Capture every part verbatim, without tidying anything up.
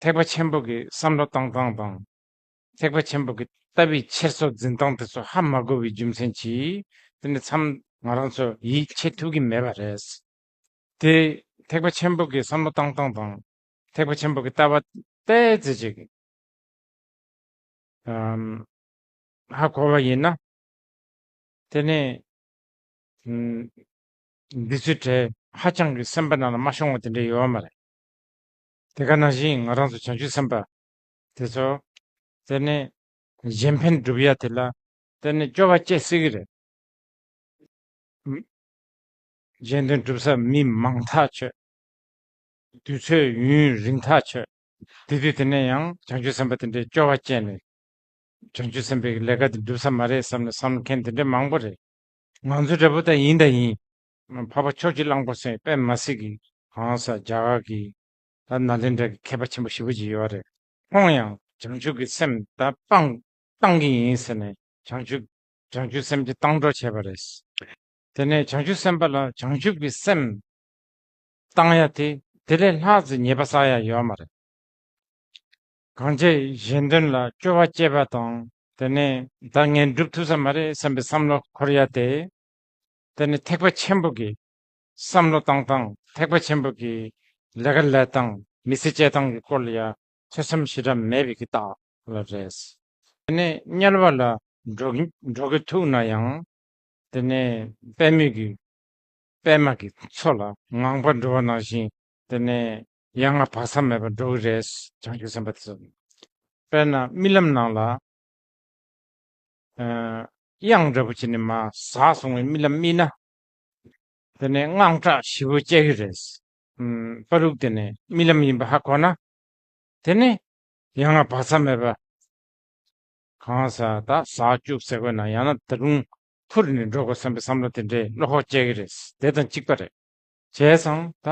ཐེག་པ་ཆེན་པོ་གི་བསམ་བློ་བཏང་སྟངས་དང་། ཐེག་པ་ཆེན་པོ་གི་ལྟ་བའི་འཁྱེར་སོ་འཛིན་སྟངས་དེ་ཚོ་ཧ་མ་གོ་བའི་རྒྱུ་མཚན་གྱིས། དེ་ནི་མཚམས་ང་རང་ཚོ་ཡིད་ཆེས་ཐུབ་ཀྱི་མེད་པ་རེད། དེ་ཐེག་པ་ཆེན་པོ་གི་བསམ་བློ་བཏང་སྟངས་དང་། ཐེག་པ་ཆེན་པོ་གི་ལྟ་བ་ཏོག་ཙམ་ཅིག་ཨམ། ཧ་གོ་བ་ཡིན་ན། དེ་ནས་ཨམ། འདི་ཚོའི་གྲས་ཧ་ཅང་གི་སེམས་པ་ནང་ལ་མ་ཤོང་བ་དེ་འདྲ་ཡོད་མ་རེད། དེ་ག་ནང་བཞིན་ང་རང་ཚོ་བྱང་ཆུབ་སེམས་དཔའ་དེ་ཚོ། དེ་ནས་གཞན་ཕན་སྒྲུབ་ཡ་དེ་ལ་དེ་ནས་སྐྱོ་བ་སྐྱེ་སྲིད་ཀྱི་རེད། གཞན་དོན་སྒྲུབ་ས་མི་མང་ཐག་ཆོད། དུས་ཚོད་ཡུན་རིང་ཐག་ཆོད། དེ་དུས་དེ་ནས་ཡང་བྱང་ཆུབ་སེམས་དཔའ་དེ་འདྲའི་སྐྱོ་བ་སྐྱེས་ནས། བྱང་ཆུབ་སེམས་དཔའི་ལས་ཀ་དེ་འགྲུབ་ས་མ་རེད་བསམ་ནས་བསམ་མཁན་དེ་འདྲ་མང་པོ་རེད། ང་ཚོ་འདྲ་པོ་ད་ཡིན་ད་ཡིན། འཕགས་པ་ཕྱོགས་ཀྱི་གླང་པོ་ཟེར་དཔེ་མ་སྲིད་ཀྱི་གང་ཟག་རྒྱ་གར་གྱི་ད་ནཱ་ལེནྡྲ་གི་མཁས་པ་ཆེན་པོ་ཞེ་པོ་ཅིག་ཡོད་རེད། ཁོང་ཡང་བྱང་ཆུབ་ཀྱི་སེམས་ད་སྤང་བཏང་གི་ཡིན་ཟེར་ནས་བྱང་ཆུབ་བྱང་ཆུབ་སེམས་ཀྱི་བཏང་གྲོགས་བྱས་པ་རེད། དེ་ནས་བྱང་ཆུབ་སེམས་དཔའ་ལ་བྱང་ཆུབ་ཀྱི་སེམས་བཏང་ཡ་དེ་དེ་ལས་ལྷག་ཙམ་ཉེས་པ་བསགས་ཡ་ཡོད་མ་རེད། གང་བྱས་གཞན་དོན་ལ་སྐྱོ་བ་སྐྱེས་པ་དང་། དེ་ནས་ད་ངས་འགྲུབ་ཐུབ་ས་མ་རེད་བསམ་པའི་བསམ་བློ་འཁོར་ཡ་དེ། དེ་ནི་ཐེག་པ་ཆེན་པོ་གི་བསམ་བློ་བཏང་སྟངས། ཐེག་པ་ཆེན་པོ་གི་ལས་ཀ་ལས་སྟངས། མི་ཚེ་སྐྱེལ་སྟངས་ཀྱི་སྐོར་ལ་ཡ་ཐོས་བསམ་ཞེ་དྲག་མེད་པའི་གི་རྟགས་ལ་རེད། དེ་ནས་དམྱལ་བ་ལ་འགྲོ་གི་འགྲོ་གི་ཐུག་ན་ཡང་། དེ་ནས་པད་མོ་གི་པད་མ་གི་མཚོ་ལ་ངང་པར་འགྲོ་བ་ནང་བཞིན། དེ་ནས་ཡ་ང་བག་ཚ་མེད་པར་འགྲོ་གི་རེད། བྱང་ཆུབ་སེམས་དཔའ་དེ་ཚོ། དཔེར་ན་རྨི་ལམ་ནང་ལ། ཨ། གཡང་འདྲ་པོ་བྱས་ནས་མར་ཟགས་སོང་བའི་རྨི་ལམ་རྨིས་ན། དེ་ནས་དངངས་སྐྲག་ཞེ་པོ་སྐྱེ་གི་རེད། ཨམ། པ་རུག་དེ་ནས་རྨི་ལམ་ཡིན་པ་ཧ་གོ་ན། དེ་ནས་ཡ་ང་བག་ཚ་མེད་པ། གང་ཟག་ད་ཟགས་བཅུག་ཟེར་དགོས་ན། ཡང་ན་ད་རུང་འཕུར་ནས་འགྲོ་དགོས་བསམ་པའི་བསམ་བློ་དེ་འདྲའི་བློ་ཁོག་སྐྱེ་གི་རེད། དེ་དང་གཅིག་པ་རེད། བྱས་ཙང་ད་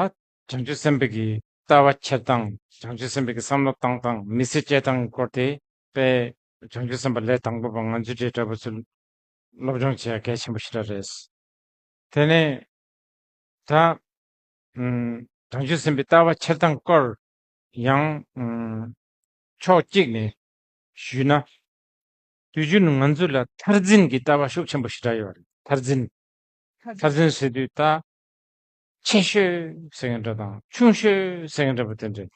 བྱང་ཆུབ་སེམས་དཔའ་གི་ལྟ་བ་འཁྱེར་སྟངས། བྱང་ཆུབ་སེམས་དཔའ་གི་བསམ་བློ་བཏང་སྟངས། མི་ཚེ་སྐྱེལ་སྟངས་ཀྱི་སྐོར་དེ། དཔེ་བྱང་ཆུབ་སེམས་དཔའ་ལས་དང་པོ་པ་ང་ཚོའི་གྲས་འདྲ་པོ་ཚོས་སློབ་སྦྱོང་བྱེད་ཡ་གལ་ཆེན་པོ་ཞེ་དྲག་རེད། དེ་ནས་ད་ཨམ། བྱང་ཆུབ་སེམས་དཔའི་ལྟ་བ་འཁྱེར་སྟངས་སྐོར་ཡང་ཨམ། ཕྱོགས་གཅིག་ནས་ཞུས་ན། དུས་རྒྱུན་ང་ཚོ་ལ་མཐར་འཛིན་གྱི་ལྟ་བ་ཤུགས་ཆེན་པོ་ཞེ་དྲག་ཡོད་རེད། མཐར་འཛིན། མཐར་འཛིན་ཟེར་དུས་ད། ཆེ་ཤོས་ཟེར་མཁན་འདྲ་དང་། ཆུང་ཤོས་ཟེར་མཁན་འདྲ་པོ་དེ་འདྲ།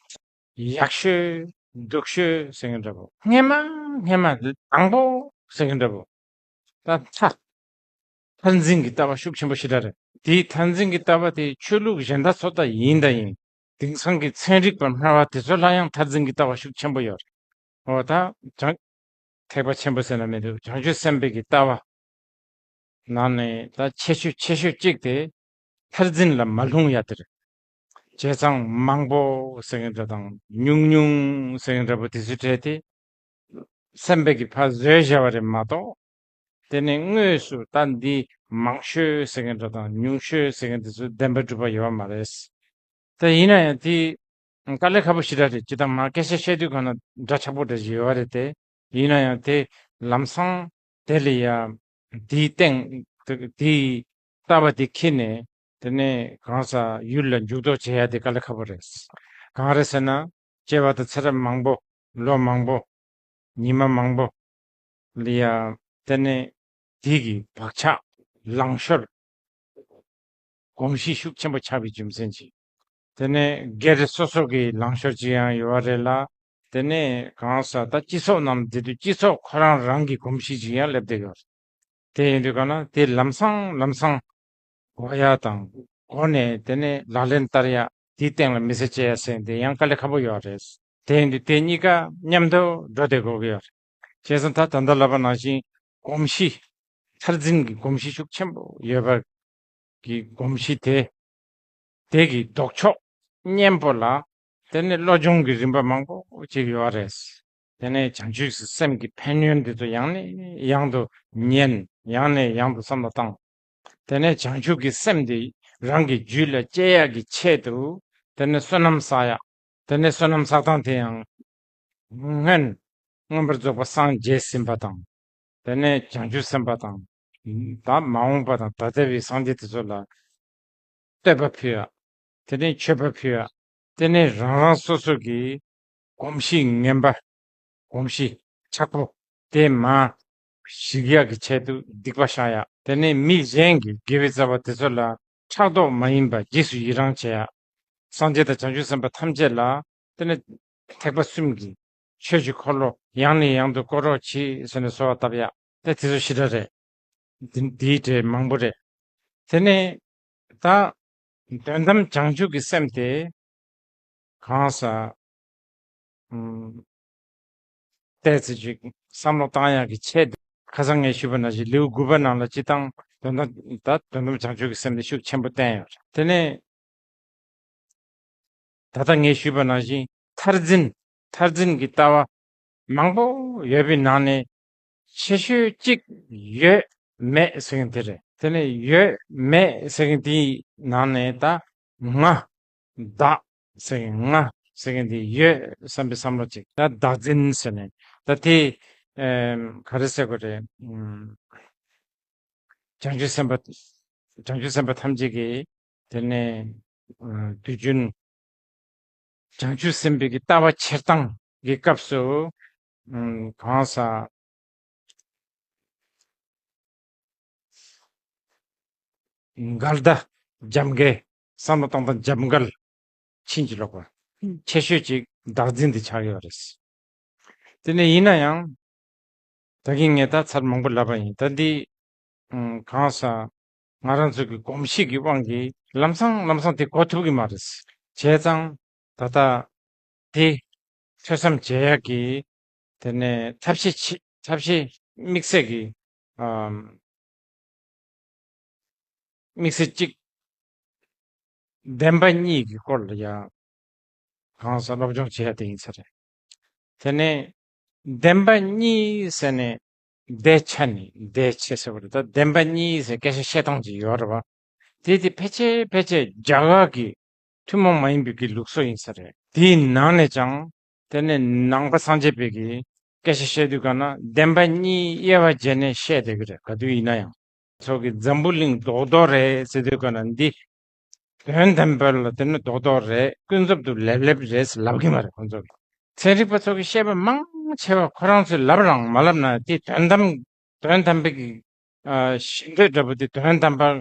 ཡག་ཤོས། སྡུག་ཤོས་ཟེར་མཁན་འདྲ་པོ། སྔན་མ་སྔན་མ་དང་པོ་ཟེར་མཁན་འདྲ་པོ། ད་མཐར། མཐར་འཛིན་གྱི་ལྟ་བ་ཤུགས་ཆེན་པོ་ཞེ་དྲག་རེད། དེའི་མཐར་འཛིན་གྱི་ལྟ་བ་དེ་ཆོས་ལུགས་གཞན་དག་ཚོ་ད་ཡིན་ད་ཡིན། དེང་སང་གི་ཚན་རིག་པ་སྨྲ་བ་དེ་ཚོ་ལ་ཡང་མཐར་འཛིན་གྱི་ལྟ་བ་ཤུགས་ཆེན་པོ་ཡོད་རེད། འོ་ད་བྱང་། ཐེག་པ་ཆེན་པོ་ཟེར་ན་མི་འདུག་བྱང་ཆུབ་སེམས་དཔའི་གི་ལྟ་བ་ནང་ནས་ད་ཆེ་ཤོས་ཆེ་ཤོས་གཅིག་དེ་མཐར་འཛིན་ལ་མ་ལྷུང་ཡ་དེ་རེད། བྱས་ཙང་མང་པོ་ཟེར་མཁན་འདྲ་དང་ཉུང་ཉུང་ཟེར་མཁན་འདྲ་པོ་དེ་ཚོའི་གྲས་དེ་སེམས་དཔའ་གིས་ཕར་བཟོས་བཞག་པ་རེད་མ་གཏོགས། དེ་ནས་དངོས་སུ་ད་འདི་མང་ཤོས་ཟེར་མཁན་འདྲ་དང་ཉུང་ཤོས་ཟེར་མཁན་དེ་ཚོ་བདེན་པར་གྲུབ་པ་ཡོད་མ་རེད། ད་ཡིན་ན་ཡང་དེ་དཀའ་ལས་ཁག་པོ་ཞེ་དྲག་རེད། ཇི་ལྟར་མ་སྐད་ཆ་བཤད་དུས་གང་ན་འདྲ་ཆགས་པོ་འདྲ་ཞིག་ཡོད་རེད་དེ། ཡིན་ན་ཡང་དེ་ལམ་སང་དེ་ལ་ཡ་དེའི་སྟེང་དེའི་ལྟ་བ་དེ་འཁྱེར་ནས། དེ་ནས་གང་ཟག་ཡུལ་ལ་འཇུག་ལྡོག་བྱེད་ཡ་དེ་དཀའ་ལས་ཁག་པོ་རེད། གང་རེད་ཟེར་ན། སྐྱེ་བ་དང་ཚེ་རབས་མང་པོ། ལོ་མང་པོ། ཉི་མ་མང་པོ་ལ་ཡ། དེ་ནས་དེ་གི་བག་ཆགས་ལང་ཤོར། གོམས་གཤིས་ཤུགས་ཆེན་པོ་ཆགས་པའི་རྒྱུ་མཚན་གྱིས། དེ་ནས་སྒེར་སོ་སོ་གི་ལང་ཤོར་ཅིག་ཡང་ཡོད་པ་རེད་ལ། དེ་ནས་གང་ཟག་ད་སྤྱི་ཚོགས་ནང་བསྡད་དུས་སྤྱི་ཚོགས་ཁོ་རང་རང་གི་གོམས་གཤིས་ཅིག་ཡང་སླེབས་བསྡད་ཡོད་རེད། དེ་ཡིན་དུས་གང་ན་དེ་ལམ་སང་ལམ་སང་གོ་ཡ་དང་། གོ་ནས་དེ་ནས་ལག་ལེན་བསྟར་ཡ། དེའི་སྟེང་ལ་མི་ཚེ་སྐྱེལ་ཡ་ཟེར་དེ་ཡང་དཀའ་ལས་ཁག་པོ་ཡོད་རེད། དེ་ཡིན་དུས་དེ་གཉིས་ཀ་མཉམ་དུ་འགྲོ་བསྡད་དགོས་ཀྱི་ཡོད་རེད། བྱས་ཙང་ད་ད་ལྟ་ལབ་པ་ནང་བཞིན་གོམས་གཤིས། མཐར་འཛིན་གྱི་གོམས་གཤིས་ཤུགས་ཆེན་པོ་ཡོད་པ་གི་གོམས་གཤིས་དེ། དེ་གི་ལྡོག་ཕྱོགས་གཉེན་པོ་ལ། དེ་ནས་བློ་སྦྱོང་གི་རིམ་པ་མང་པོ་ཅིག་ཡོད་རེད། དེ་ནས་བྱང་ཆུབ་ཀྱི་སེམས་ཀྱི་ཕན་ཡོན་འདི་ཚོ་ཡང་ནས་ཡང་དུ་ཉན། ཡང་ནས་ཡང་དུ་བསམ་བློ་བཏང་། དེ་ནས་བྱང་ཆུབ་ཀྱི་སེམས་འདི་རང་གི་རྒྱུད་ལ་སྐྱེ་ཡག་གི་ཆེད་དུ། དེ་ནས་བསོད་ནམས་བསགས་ཡག་དེ་ནས་བསོད་ནམས་བསགས་སྟངས་དེ་ཡང་། སྔོན། མངོན་པར་རྫོགས་པར་སངས་རྒྱས་ཟིན་པ་དང་། དེ་ནས་བྱང་ཆུབ་སེམས་དཔའ་དང་། ད་མ་འོངས་པ་དང་ད་ལྟ་བའི་སངས་རྒྱས་དེ་ཚོ་ལ་བསྟོད་པ་ཕུལ་ཡ། དེ་ནས་མཆོད་པ་ཕུལ་ཡ། དེ་ནས་རང་རང་སོ་སོ་གི་ གོམས་གཤིས་ངན་པ། གོམས་གཤིས་ཆག་པོ་དེ་མར་ཞིག་ཡག་གི་ཆེད་དུ་སྡིག་པ་བཤགས་ཡག་དེ་ནས་མི་གཞན་གྱི་དགེ་བའི་རྩ་བ་དེ་ཚོ་ལ་ཕྲག་དོག་མ་ཡིན་པ་རྗེས་སུ་ཡི་རང་བྱེད་ཡག་སངས་རྒྱས་དང་བྱང་ཆུབ་སེམས་དཔའ་ཐམས་ཅད་ལ་དེ་ནས་ཐེག་པ་གསུམ་གྱི་ཆོས་ཀྱི་འཁོར་ལོ་ཡང་ནས་ཡང་དུ་བསྐོར་རོགས་གྱིས་ཟེར་ནས་གསོལ་བ་བཏབ་ཡག་དེ་དེ་ཚོ་ཞེ་དྲག་རེད། འདི་འདིའི་གྲས་མང་པོ་རེད། དེ་ནས་ད་དོན་དམ་བྱང་ཆུབ་ཀྱི་སེམས་དེ་གང་ཟག་ཨུམ་ཏོག་ཙམ་ཅིག་བསམ་བློ་བཏང་ཡག་གི་ཆེད་དུ་ཁ་སང་ངས་ཞུས་པ་ནང་བཞིན་ལེའུ་དགུ་པ་ནང་ལ་སྤྱིར་བཏང་དོན་དམ་ད་དོན་དམ་བྱང་ཆུབ་ཀྱི་སེམས་དེ་ཤུགས་ཆེན་པོ་བསྟན་ཡོད་རེད། དེ་ནས་ད་ལྟ་ངས་ཞུས་པ་ནང་བཞིན་མཐར་འཛིན་མཐར་འཛིན་གྱི་ལྟ་བ་མང་པོ་ཡོད་པའི་ནང་ནས་ཆེ་ཤོས་གཅིག་ཡོད་མེད་ཟེར་མཁན་དེ་རེད། དེ་ནས་ཡོད་མེད་ཟེར་མཁན་དེའི་ནང་ནས་ད་ང་བདག་ཟེར་མཁན་ང་ཟེར་མཁན་དེ་ཡོད་བསམ་པའི་བསམ་བློ་གཅིག་ད་བདག་འཛིན་ཟེར་ནས་ད་དེ་ཨེམ་ག་རེ་ཟེར་དགོས་རེད། ཨུམ། བྱང་ཆུབ་སེམས་དཔའ། བྱང་ཆུབ་སེམས་དཔའ་ཐམས་ཅད་ཀྱིས་དེ་ནས་ཨ་དུས་རྒྱུན་བྱང་ཆུབ་སེམས་དཔའི་གི་ལྟ་བ་འཁྱེར་སྟངས་ཀྱི་སྐབས་སུ་ཨམ་གང་ཟག་འགལ་ཟླ་རྒྱབ་འགལ་བསམ་བློ་བཏང་སྟངས་རྒྱབ་འགལ་ཕྱིན་ཅི་ལོག་པ་ཆེ་ཤོས་ཅིག་བདག་འཛིན་དེ་ཆགས་ཡོད་རེད། དེ་ནས་ཡིན་ན་ཡང་། ད་གིན་ངས་ད་ཚར་མང་པོ་ལབ་པ་ཡིན། ད་འདི་ཨང་གང་ཟག་ང་རང་ཚོ་གི་གོམས་གཤིས་ཀྱི་དབང་གིས་ལམ་སང་ལམ་སང་དེ་གོ་ཐུབ་ཀྱི་མ་རེད། བྱས་ཙང་ད་ལྟ་དེ་ཐོས་བསམ་བྱེད་ཡག་གི་དེ་ནས་ཐབས་ཤེས་ཆེ་ཐབས་ཤེས་དམིགས་བསལ་གྱི་ཨམ་དམིགས་བསལ་གཅིག་བདེན་པ་གཉིས་ཀྱི་སྐོར་ལ་ཡང་གང་ཟག་སློབ་སྦྱོང་བྱེད་ཡ་དེ་ཡིན་ས་རེད། དེ་ནས་བདེན་པ་གཉིས་ཟེར་ནས་བདེ་ཆ་ནས་བདེ་ཆེ་ཟེར་བ་རེད། ད་བདེན་པ་གཉིས་ཟེར་སྐད་ཆ་བཤད་སྟངས་ཅིག་ཡོད་རེད་བ། དེ་དེ་ཕལ་ཆེར་ཕལ་ཆེར་རྒྱ་གར་གྱི་ཐུན་མོང་མ་ཡིན་པའི་གི་ལུགས་སྲོལ་ཡིན་ས་རེད། དེའི་ནང་ནས་ཀྱང་དེ་ནས་ནང་པ་སངས་རྒྱས་པའི་གི་སྐད་ཆ་བཤད་དུས་གང་ན་བདེན་པ་གཉིས་དབྱེ་བ་འབྱེད་ནས་བཤད་བསྡད་ཀྱི་རེད། ག་དུས་ཡིན་ན་ཡང་། ཚོ་གི་འཛམ་བུ་གླིང་རྡོག་རྡོག་རེད་ཟེར་དུས་ག་ན་འདི་དོན་དམ་པར་ལ་དེ་ནི་རྡོག་རྡོག་རེད། ཀུན་རྫོབ་ཏུ་ལེབ་ལེབ་རེད་ཟེར་ལབ་གི་མ་རེད་ཁོང་ཚོ་ལ། ཚན་རིག་པ་ཚོ་གི་བཤད་པ་མང་ཆེ་བ་ཁོ་རང་ཚོས་ལབ་རང་མ་ལབ་ན་དེ་དོན་དམ་དོན་དམ་པའི་གི་ཨ་ཞེ་འདོད་འདྲ་པོ་དེ་དོན་དམ་པར་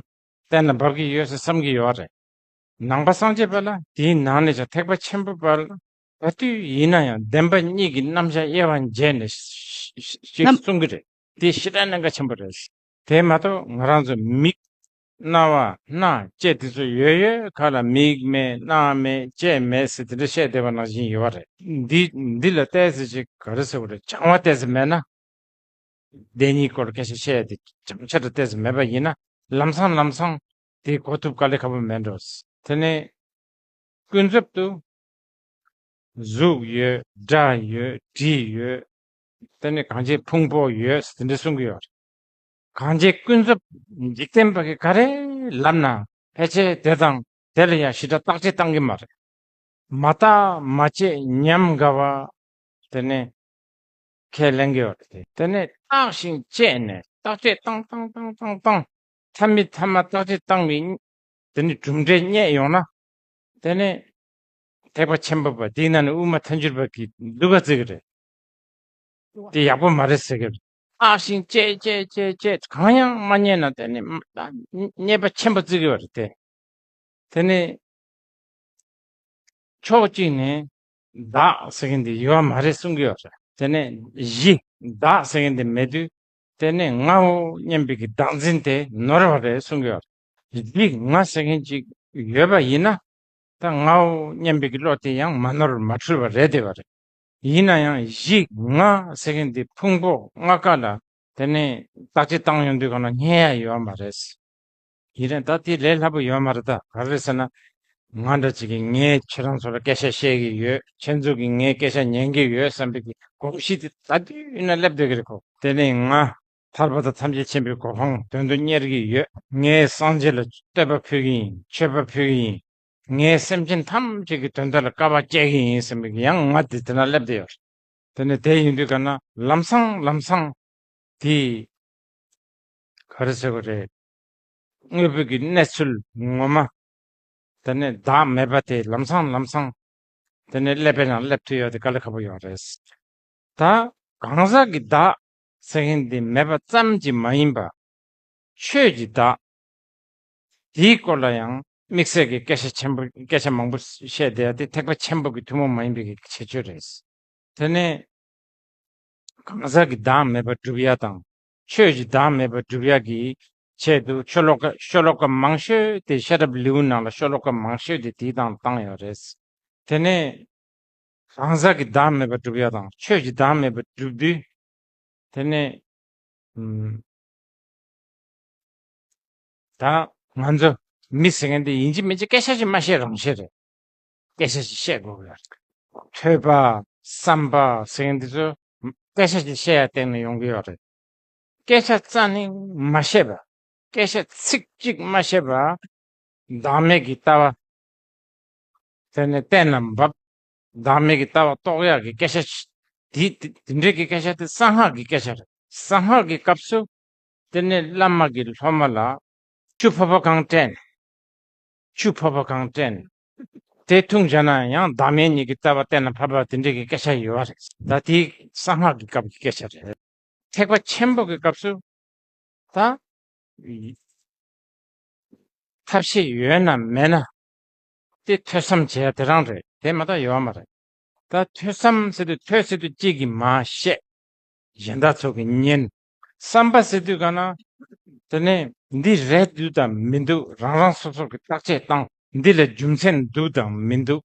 གཏན་ལ་འབབ་ཀྱི་ཡོད་ཟེར་བསམ་གྱི་ཡོད་རེད། ནང་པ་སངས་རྒྱས་པ་ལ་དེའི་ནང་ནས་ཀྱང་ཐེག་པ་ཆེན་པོ་པ་ལ་ག་དུས་ཡིན་ན་ཡང་བདེན་པ་གཉིས་ཀྱི་རྣམ་གཞག་དབྱེ་བ་འབྱེད་ནས་ཞིག་གསུང་གི་རེད། དེ་ཞེ་དྲག་གནད་འགག་ཆེན་པོ་རེད། དེ་མ་གཏོགས་ང་རང་ཚོ་མིག་རྣ་བ་སྣ་ལྕེ་དེ་ཚོ་ཡོད་ཡོད་ཁ་ལ་མིག་མེད་རྣ་མེད་ལྕེ་མེད་ཟེར་དེ་འདྲ་བཤད་བསྡད་པ་ནང་བཞིན་ཡོད་པ་རེད། འདི་འདི་ལ་ཏོག་ཙམ་ཅིག་ག་རེ་ཟེར་དགོས་རེད། སྦྱང་བ་ཏོག་ཙམ་མེད་ན། བདེན་གཉིས་སྐོར་སྐད་ཆ་བཤད་ཡ་དེ་བྱང་ཆ་དང་ཏོག་ཙམ་མེད་པ་ཡིན་ན་ལམ་སང་ལམ་སང་དེ་གོ་ཐུབ་དཀའ་ལས་ཁག་པོ་མེད་འགྲོ། དེ་ནས་ཀུན་རྫོབ་ཏུ་གཟུགས་ཡོད། སྒྲ་ཡོད། དྲི་ཡོད། དེ་ནས་གང་ཅི་ཕུང་པོ་ཡོད་དེ་འདྲ་གསུང་གི་ཡོད་རེད། གང་ཅི་ཀུན་རྫོབ་འཇིག་རྟེན་པ་གི་ག་རེ་ལབ་ན་ཕལ་ཆེར་དེ་དང་དེ་ལ་ཡང་ཞེ་དྲག་བརྟག་དཔྱད་བཏང་གི་མ་རེད། མ་བརྟགས་མ་དཔྱད་ཉམས་དགའ་བ། དེ་ནས་ཁས་ལེན་གྱི་ཡོད་རེད། དེ་ནས་བརྟགས་ཤིང་དཔྱད་ནས་བརྟག་དཔྱད་བཏང་བཏང་བཏང་བཏང་བཏང་མཐའ་མའི་མཐའ་མ་བརྟག་དཔྱད་བཏང་བའི་དེ་ནས་གྲུབ་འབྲས་རྙེད་ཡོང་ན་དེ་ནས་ཐེག་པ་ཆེན་པོ་པ་དེའི་ནང་ནས་དབུ་མ་ཐལ་འགྱུར་བ་གི་སྡུག་ག་བརྩི་གི་རེད། དེ་ཡག་པོ་མ་རེད་ཟེར་གི་རེད། བརྟགས་ཤིང་དཔྱད་དཔྱད་དཔྱད་དཔྱད་གང་ཡང་མ་རྙེད་ན་དེ་ནས་རྙེད་པ་ཆེན་པོ་བརྩི་གི་ཡོད་རེད་དེ། དེ་ནས་ཕྱོགས་གཅིག་ནས་བདག་ཟེར་མཁན་དེ་ཡོད་མ་རེད་གསུང་གི་ཡོད་རེད། དེ་ནས་གཞི་བདག་ཟེར་མཁན་དེ་མེད་དུས་དེ་ནས་ངའོ་སྙམ་པའི་གི་བདག་འཛིན་དེ་ནོར་བ་རེད་གསུང་གི་ཡོད་རེད། གཞི་ང་ཟེར་མཁན་ཅིག་ཡོད་པ་ཡིན་ན་ད་ངའོ་སྙམ་པའི་གི་བློ་དེ་ཡང་མ་ནོར་མ་འཁྲུལ་བ་རེད་བསྡད་པ་རེད། ཡིན་ན་ཡང་གཞི་ང་ཟེར་མཁན་དེ་ཕུང་པོ་ལྔ་ཀ་ལ་དེ་ནས་བརྟག་དཔྱད་བཏང་ཡོང་དུས་གང་ལ་རྙེད་ཡ་ཡོད་མ་རེད། ཡིན་ནའང་ད་དེ་ལས་སླ་པོ་ཡོད་མ་རེད། ད་ག་རེ་ཟེར་ན། ང་འདྲ་ཅིག་གིས་ངས་ཁྱེད་རང་ཚོ་ལ་སྐད་ཆ་བཤད་ཀྱི་ཡོད། ཁྱེད་ཚོ་གིས་ངའི་སྐད་ཆ་ཉན་གྱི་ཡོད་བསམ་པའི་གི་གོམས་གཤིས་དེ་ད་དུས་ཡིན་ན་སླེབས་བསྡད་ཀྱི་རེད་ཁོ། དེ་ནས་ང་ཐར་པ་དང་ཐམས་ཅད་མཁྱེན་པའི་གོ་འཕང་དོན་དུ་གཉེར་གྱི་ཡོད། ངས་སངས་རྒྱས་ལ་བསྟོད་པ་ཕུལ་གྱི་ཡིན། མཆོད་པ་ཕུལ་གྱི་ཡིན། ངས་སེམས་ཅན་ཐམས་ཅད་ཀྱི་དོན་དག་ལ་དཀའ་བ་སྤྱད་ཀྱི་ཡིན་བསམ་པའི་གི་ཡང་ང་དེ་དེ་ན་སླེབས་བསྡད་ཡོད། དེ་ནས་དེ་ཡིན་དུས་ག་ན་ལམ་སང་ལམ་སང་དེ་ག་རེ་ཟེར་དགོས་རེད། དངོས་པོའི་གི་གནས་ཚུལ་ངོ་མ་དེ་ནས་བདག་མེད་པ་དེ་ལམ་སང་ལམ་སང་ དེ་ནས་ཀླད་པའི་ནང་སླེབས་ཐུབ་ཡོད་དེ་དཀའ་ལས་ཁག་པོ་ཡོད་རེད། ད་གང་ཟག་གི་བདག་ཟེར་མཁན་དེ་མེད་པ་ཙམ་གྱིས་མ་ཡིན་པ། ཆོས་ཀྱི་བདག་དེའི་སྐོར་ལ་ཡང་དམིགས་བསལ་གྱི་སྐད་ཆ་ཆེན་པོ་སྐད་ཆ་མང་པོ་བཤད་བསྡད་ཡ་དེ་ཐེག་པ་ཆེན་པོ་གི་ཐུན་མོང་མ་ཡིན་པའི་གི་ཁྱད་ཆོས་རེད། དེ་ནས་གང་ཟག་གི་བདག་མེད་པར་སྒྲུབ་ཡ་དང་། ཆོས་ཀྱི་བདག་མེད་པར་སྒྲུབ་ཡ་གི་ཆེད་དུ་ཤོ་ལོ་ཀ་ཤོ་ལོ་ཀ་མང་ཤོས་དེ་ཤེས་རབ་ལེའུ་ནང་ལ་ཤོ་ལོ་ཀ་མང་ཤོས་དེ་དེའི་སྟེང་བཏང་ཡོད་རེད། དེ་ནས་གང་ཟག་གི་བདག་མེད་པར་སྒྲུབ་ཡ་དང་ཆོས་ཀྱི་བདག་མེད་པར་སྒྲུབ་དུས། དེ་ནས་ཨུམ། ད་ང་ཚོ་མི་ཟེར་མཁན་དེ་ཡིན་གཅིག་མིན་གཅིག་སྐད་ཆ་ཞིག་མ་བཤད་རང་བཤད་རེད། སྐད་ཆ་ཞིག་བཤད་དགོས་ཀྱི་ཡོད་རེད། ཐོས་པ། བསམ་པ་ཟེར་མཁན་དེ་ཚོ་སྐད་ཆ་ཞིག་བཤད་ཡ་སྟེང་ནས་ཡོང་གི་ཡོད་རེད། སྐད་ཆ་རྩ་ནས་མ་བཤད་པ། སྐད་ཆ་ཚིག་གཅིག་མ་བཤད་པ། བདག་མེད་ཀྱི་ལྟ་བ། དེ་ནས་གཏན་ལ་འབབ། བདག་མེད་ཀྱི་ལྟ་བ་རྟོགས་ཡག་གི་སྐད་ཆ་ཞིག་དེ་དེ་དེ་འདྲའི་གི་སྐད་ཆ་དེ་གསང་སྔགས་ཀྱི་སྐད་ཆ་རེད། གསང་སྔགས་ཀྱི་སྐབས་སུ། དེ་ནས་བླ་མ་གིས་སློབ་མ་ལ་ཆུ་ཕོར་པ་གང་སྤྲད་ནས། ཆུ་ཕོར་པ་གང་སྤྲད་ནས། དེ་འཐུང་བྱས་ན་ཡང་བདག་མེད་གཉིས་ཀྱི་ལྟ་བ་གཏན་ལ་ཕབ་པ་དེ་འདྲའི་གི་སྐད་ཆ་ཡོད་རེད། ད་དེ་གསང་སྔགས་ཀྱི་སྐབས་ཀྱི་སྐད་ཆ་རེད། ཐེག་པ་ཆེན་པོ་གི་སྐབས་སུ། ད་ཐབས་ཤེས་ཡོད་ན་མེད་ན། དེ་ཐོས་བསམ་བྱས་དེ་རང་རེད། དེ་མ་གཏོགས་ཡོད་མ་རེད། ད་ཐོས་བསམ་ཟེར་དུས་ཐོས་ཟེར་དུས་གཅིག་གིས་མ་བཤད། གཞན་དག་ཚོ་གིས་ཉན། བསམ་པ་ཟེར་དུས་ག་ན། དེ་ནས་འདི་རེད་འདུག་དང་མི་འདུག་རང་རང་སོ་སོ་གི་བརྟག་དཔྱད་བཏང་། འདི་ལ་རྒྱུ་མཚན་འདུག་དང་མི་འདུག་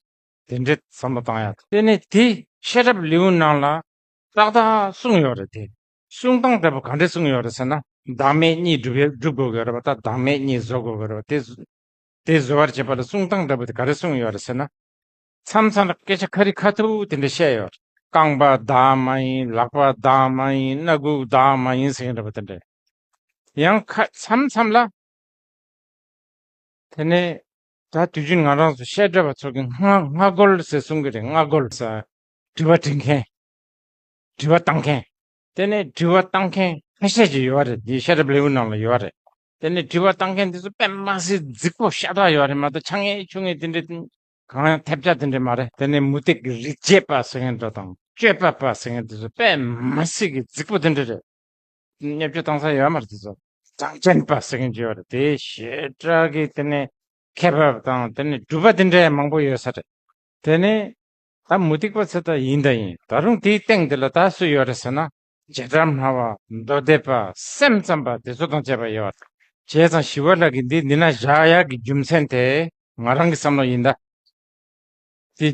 དེ་འདྲའི་བསམ་བློ་བཏང་ཡག་དེ་ནས་དེ་ཤེས་རབ་ལེའུ་ནང་ལ་ཏག་ཏག་གསུངས་ཡོད་རེད་དེ། གསུང་སྟངས་འདྲ་པོ་ག་འདྲས་གསུངས་ཡོད་རེད་ཟེར་ན། བདག་མེད་གཉིས་སྒྲུབ་ཡ་སྒྲུབ་དགོས་ཀྱི་ཡོད་རེད་པ། ད་བདག་མེད་གཉིས་བཟོ་དགོས་ཀྱི་ཡོད་རེད་པ། དེ་དེ་བཟོ་བར་བྱེད་པ་ལ་གསུང་སྟངས་འདྲ་པོ་དེ་ག་རེ་གསུངས་ཡོད་རེད་ཟེར་ན། མཚམས་མཚམས་ལ་སྐད་ཆ་ཁ་རི་ཁ་ཐུག་དེ་འདྲ་བཤད་ཡོད་རེད། རྐང་པ་བདག་མ་ཡིན། ལག་པ་བདག་མ་ཡིན། སྣ་ཁུག་བདག་མ་ཡིན་ཟེར་མཁན་འདྲ་པོ་དེ་འདྲ། ཡང་ཁ་མཚམས་མཚམས་ལ། དེ་ནས་ད་དུས་རྒྱུན་ང་རང་ཚོ་བཤད་གྲྭ་པ་ཚོ་གི་སྔ་སྔ་རྒོལ་ཟེར་གསུང་གི་རེད། སྔ་རྒོལ་ཟེར། དྲི་བ་དྲི་མཁན། དྲི་བ་བཏང་མཁན། དེ་ནས་དྲི་བ་བཏང་མཁན་ཁ་ཤས་ཅིག་ཡོད་རེད། འདི་ཤེས་རབ་ལེའུ་ནང་ལ་ཡོད་རེད། དེ་ནས་དྲི་བ་བཏང་མཁན་དེ་ཚོ་དཔེ་མ་སྲིད་རྫིག་པོ་ཤ་སྟག་ཡོད་རེད་མ་གཏོགས། ཆ་ངེས་ཆུ་ངེས་དེ་འདྲ་གང་ཡང་ཐེབས་ཆག་དེ་འདྲ་མ་རེད། དེ་ནས་མུ་སྟེགས་ཀྱི་རིག་བྱེད་པ་ཟེར་མཁན་འདྲ་དང་། སྤྱོད་པ་པ་ཟེར་མཁན་དེ་ཚོ་དཔེ་མ་སྲིད་ཀྱི་རྫིག་པོ་དེ་འདྲ་རེད། བརྙས་བཅོས་བཏང་ས་ཡོད་མ་རེད། དེ་ཚོ་གྲངས་ཅན་པ་ཟེར་མཁན་ཅིག་ཡོད་རེད། དེ་བཤད་གྲྭ་གི་དེ་ནས་མཁས་པ་དང་དེ་ནས་གྲུབ་པ་དེ་འདྲ་མང་པོ་ཡོད་ས་རེད། དེ་ནས་ད་མུ་སྟེགས་པ་ཚོ་ད་ཡིན་ད་ཡིན། ད་རུང་དེའི་སྟེང་དེ་ལ་ད་སུ་ཡོད་རེད་ཟེར་ན། བྱེ་བྲག་སྨྲ་བ། མདོ་སྡེ་པ། སེམས་ཙམ་པ་དེ་ཚོ་དང་བཅས་པ་ཡོད་རེད། བྱས་ཙང་ཞི་བ་ལྷ་གིས་འདི་འདི་ན་བཞག་ཡག་གི་རྒྱུ་མཚན་དེ་ང་རང་གི་བསམ་བློ་ཡིན་ད། དེ་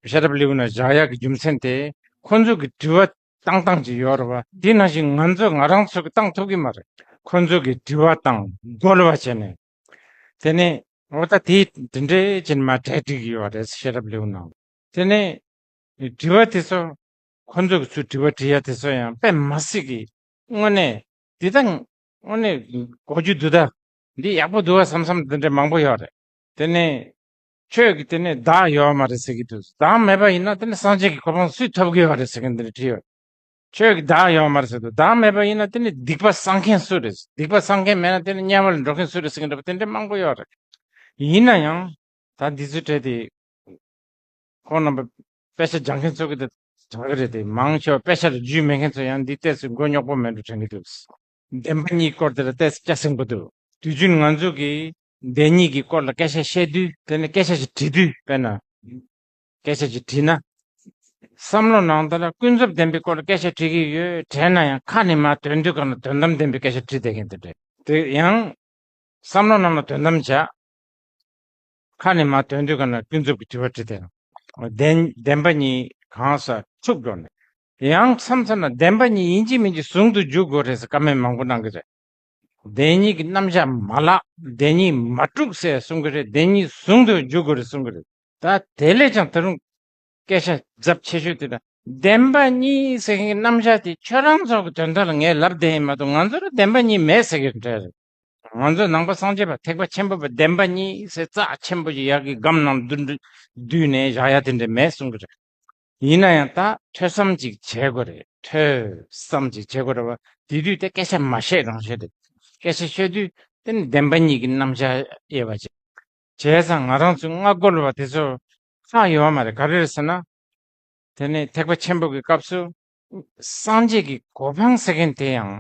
ཤེས་རབ་ལེའུ་ན་བཞག་ཡག་གི་རྒྱུ་མཚན་དེ། ཁོ་ཚོ་གི་དྲི་བ་བཏང་སྟངས་ཅིག་ཡོད་རེད་བ། དེ་ནང་བཞིན་ང་ཚོ་ང་རང་ཚོ་གི་བཏང་ཐུབ་ཀྱི་མ་རེད། ཁོ་ཚོ་གི་དྲི་བ་དང་རྒོལ་བ་བྱས་ནས། དེ་ནས་འོ་ད་དེ་དེ་འདྲའི་ཅན་མ་གྲ་སྒྲིག་ཡོད་རེད། ཤེས་རབ་ལེའུ་ནང་། དེ་ནས་དྲི་བ་དེ་ཚོ། ཁོ་ཚོ་གི་ཚུར་དྲི་བ་དྲི་ཡ་དེ་ཚོ་ཡང་དཔེ་མ་སྲིད་ཀྱི། དངོས་གནས་འདི་ད་དངོས་གནས་གོ་རྒྱུ་འདུག་ད། འདི་ཡག་པོ་འདུག་བ་བསམ་བསམ་དེ་འདྲ་མང་པོ་ཡོད་རེད། དེ་ནས་ཁྱོད་ཀྱིས་དེ་ནས་བདག་ཡོད་མ་རེད་ཟེར་གྱི་འདུག་བདག་མེད་པ་ཡིན་ན་དེ་ནས་སངས་རྒྱས་ཀྱི་གོ་འཕང་སུས་ཐོབ་ཀྱི་ཡོད་རེད་ཟེར་གྱི་འདི་འདྲ་དྲིས་ཡོད། ཁྱོད་ཀྱིས་བདག་ཡོད་མ་རེད་ཟེར་འདུག་བདག་མེད་པ་ཡིན་ན་དེ་ནས་སྡིག་པ་བསགས་མཁན་སུ་རེད། སྡིག་པ་བསགས་མཁན་མེད་ན་དེ་ནས་དམྱལ་བ་ལ་འགྲོ་མཁན་སུ་རེད་ཟེར་གྱི་འདྲ་པོ་དེ་འདྲ་མང་པོ་ཡོད་རེད། ཡིན་ན་ཡང་ད་འདི་ཚོའི་གྲས་དེ། ཁོང་རྣམ་པ་དཔེ་ཆ་སྦྱང་མཁན་ཚོ་གི་དེ་དྲག་གི་རེད་དེ། མང་ཆེ་བ་དཔེ་ཆ་ལ་རྒྱུས་མེད་མཁན་ཚོ་ཡང་འདི་ཏོག་ཙམ་མགོ་རྙོག་པོ་མེད་འགྲོ་དྲན་གྱི་འདུག་བདེན་པ་གཉིས་སྐོར་དེ་ལ་ཏོག་ཙམ་སྐྱ་སེང་པོ་འདུག་དུས་རྒྱུན་ང་ཚོ་གིས་བདེན་གཉིས་ཀྱི་སྐོར་ལ་སྐད་ཆ་བཤད་དུས། དེ་ནས་སྐད་ཆ་ཞིག་དྲིས་དུས། དཔེར་ན་སྐད་ཆ་ཞིག་དྲིས་ན། བསམ་བློ་ནང་དེ་ལ་ཀུན་རྫོབ་བདེན་པའི་སྐོར་ལ་སྐད་ཆ་དྲི་གི་ཡོད་དྲན་ན་ཡང་། ཁ་ནས་མར་དོན་དུས་གང་ལ་དོན་དམ་བདེན་པའི་སྐད་ཆ་དྲིས་བསྡད་མཁན་དེ་འདྲ། དེ་ཡང་བསམ་བློ་ནང་ལ་དོན་དམ་བྱ། ཁ་ནས་མར་དོན་དུས་གང་ལ་ཀུན་རྫོབ་ཀྱི་དྲི་བ་དྲིས་ཏེ། བདེན་བདེན་པ་གཉིས་གང་ས་འཁྲུག་འགྲོ་ནས། ཡང་མཚམས་མཚམས་ན་བདེན་པ་གཉིས་ཡིན་གཅིག་མིན་གཅིག་ཟུང་དུ་འཇུག་དགོས་རེད་ཟེར་བཀའ་མོལ་མང་པོ་གནང་གི་རེད། བདེན་གཉིས་ཀྱི་རྣམ་གཞག་མ་བརླག་བདེན་གཉིས་མ་དཀྲུགས་ཟེར་གསུང་གི་རེད། བདེན་གཉིས་ཟུང་དུ་འཇུག་དགོས་རེད་གསུང་གི་རེད། ད་དེ་ལས་ཀྱང་ད་རུང་སྐད་ཆ་རྫབ་ཆེ་ཤོས་དེ་ལ། བདེན་པ་གཉིས་ཟེར་མཁན་གྱི་རྣམ་གཞག་དེ་ཁྱོད་རང་ཚོ་གི་དོན་དག་ལ་ངས་ལབ་བསྡད་ཡིན་མ་གཏོགས། ང་ཚོ་ལ་བདེན་པ་གཉིས་མེད་ཟེར་གྱི་འདྲ་རེད། ང་ཚོ་ནང་པ་སངས་རྒྱས་པ་ཐེག་པ་ཆེན་པོ་པ་བདེན་པ་གཉིས་ཟེར་རྩ་ཆེན་པོ་ཞིག་ཡག་གི་སྒམ་ནང་བསྡུ་བསྡུས་ནས་བཞག་ཡ་དེ་འདྲ་མེད་གསུང་གི་རེད། ཡིན་ན་ཡང་ད་ཐོས་བསམ་ཅིག་བྱེད་དགོས་རེད། ཐོས་བསམ་ཅིག་བྱེད་དགོས་རེད་བ། དེ་དུས་དེ་སྐད་ཆ་མ་བཤད་རང་བཤད་རེད། སྐད་ཆ་བཤད་དུས་དེ་ནི་བདེན་པ་གཉིས་ཀྱི་རྣམ་གཞག་དབྱེ་བ་བྱེད། བྱས་ཙང་ང་རང་ཚོའི་སྔ་རྒོལ་བ་དེ་ཚོ་ ཁག་ཡོད་མ་རེད། ག་རེ་རེད་ཟེར་ན། དེ་ནས་ཐེག་པ་ཆེན་པོ་གི་སྐབས་སུ་སངས་རྒྱས་ཀྱི་གོ་འཕང་ཟེར་མཁན་དེ་ཡང་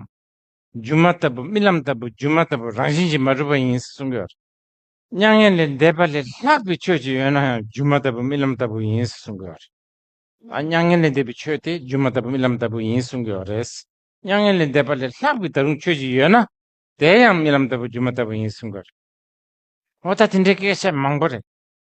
སྒྱུ་མ་ལྟ་བུ། རྨི་ལམ་ལྟ་བུ། སྒྱུ་མ་ལྟ་བུ་རང་བཞིན་གྱིས་མ་གྲུབ་པ་ཡིན་ཟེར་གསུང་གི་ཡོད་རེད། མྱ་ངན་ལས་འདས་པ་ལས་ལྷག་པའི་ཆོས་ཅིག་ཡོད་ན་ཡང་སྒྱུ་མ་ལྟ་བུ་རྨི་ལམ་ལྟ་བུ་ཡིན་ཟེར་གསུང་གི་ཡོད་རེད། ཨ། མྱ་ངན་ལས་འདས་པའི་ཆོས་དེ་སྒྱུ་མ་ལྟ་བུ་རྨི་ལམ་ལྟ་བུ་ཡིན་གསུང་གི་ཡོད་རེད། མྱ་ངན་ལས་འདས་པ་ལས་ལྷག་པའི་ད་རུང་ཆོས་ཅིག་ཡོད་ན། དེ་ཡང་རྨི་ལམ་ལྟ་བུ་སྒྱུ་མ་ལྟ་བུ་ཡིན་གསུང་གི་ཡོད་རེད། འོ་ད་དེ་འདྲའི་སྐད་ཆ་མང་པོ་རེད།